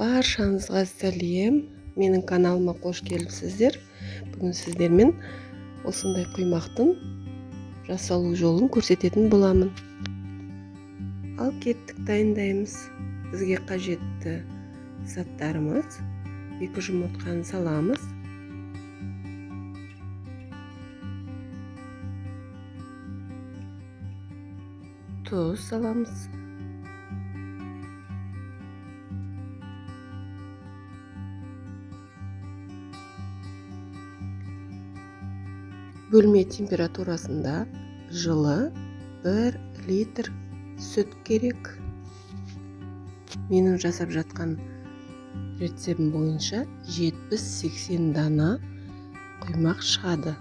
Баршаңызға сәлем. Менің каналыма қош келіпсіздер. Бүгін сіздермен осындай құймақтың жасалу жолын көрсететін боламын. Ал кеттік, дайындаймыз. Бізге қажетті заттарымыз: 2 жұмыртқаны саламыз. Тұз саламыз. Бөлме температурасында жылы 1 литр сүт керек. Менің жасап жатқан рецептім бойынша 70-80 дана құймақ шығады.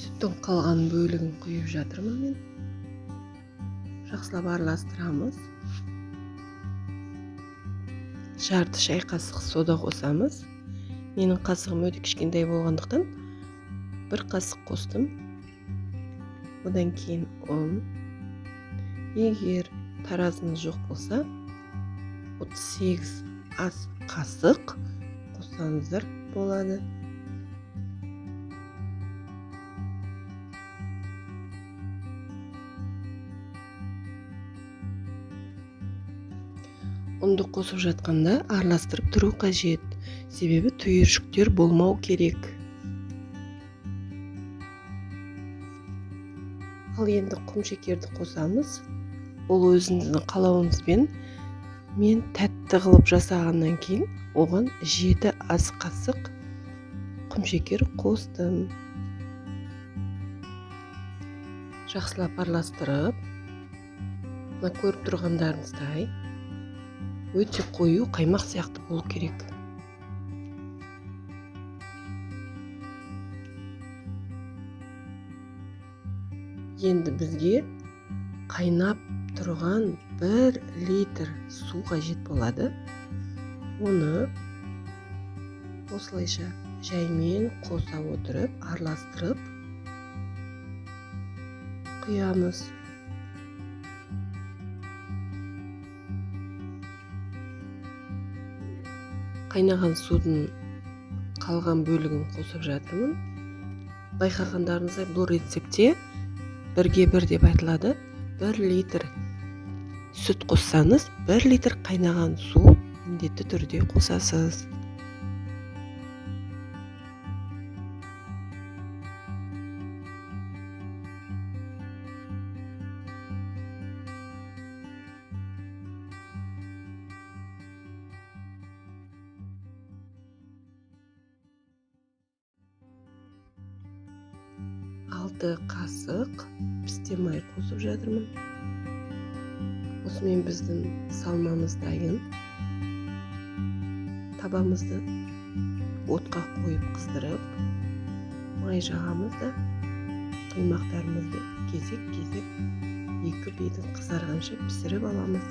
Сүттің қалған бөлігін құйып жатырмын мен. Жақсылап араластырамыз. Жарты шай қасық сода қосамыз. Менің қасығым өте кішкентай болғандықтан 1 қасық қостым. Одан кейін ұн. Егер таразыңыз жоқ болса, 38 ас қасық қоссаңыздар болады. Ұнды қосып жатқанда араластырып тұру қажет, себебі түйіршіктер болмау керек. Ал енді құм шекерді қосамыз. Ол өзіңіздің қалауыңызбен. Мен тәтті қылып жасағаннан кейін оған 7 ас қасық құм шекер қостым. Жақсылап араластырып, мына көріп тұрғандарыңыздай өте қою қаймақ сияқты болу керек. Енді бізге қайнап тұрған 1 литр су қажет болады. Оны осылайша жаймен қоса отырып, араластырып құямыз. Қайнаған судың қалған бөлігін қосып жатырмын. Байқағандарыңыздай, бұл рецептте 1-1 деп айтылады. 1 литр сүт қоссаңыз, 1 литр қайнаған су міндетті түрде қосасыз. Алты қасық пісте май қосып жатырмын. Осымен біздің салмамыз дайын. Табамызды отқа қойып қыздырып, май жағамыз да құймақтарымызды кезек-кезек 2 бетін қызарғанша пісіріп аламыз.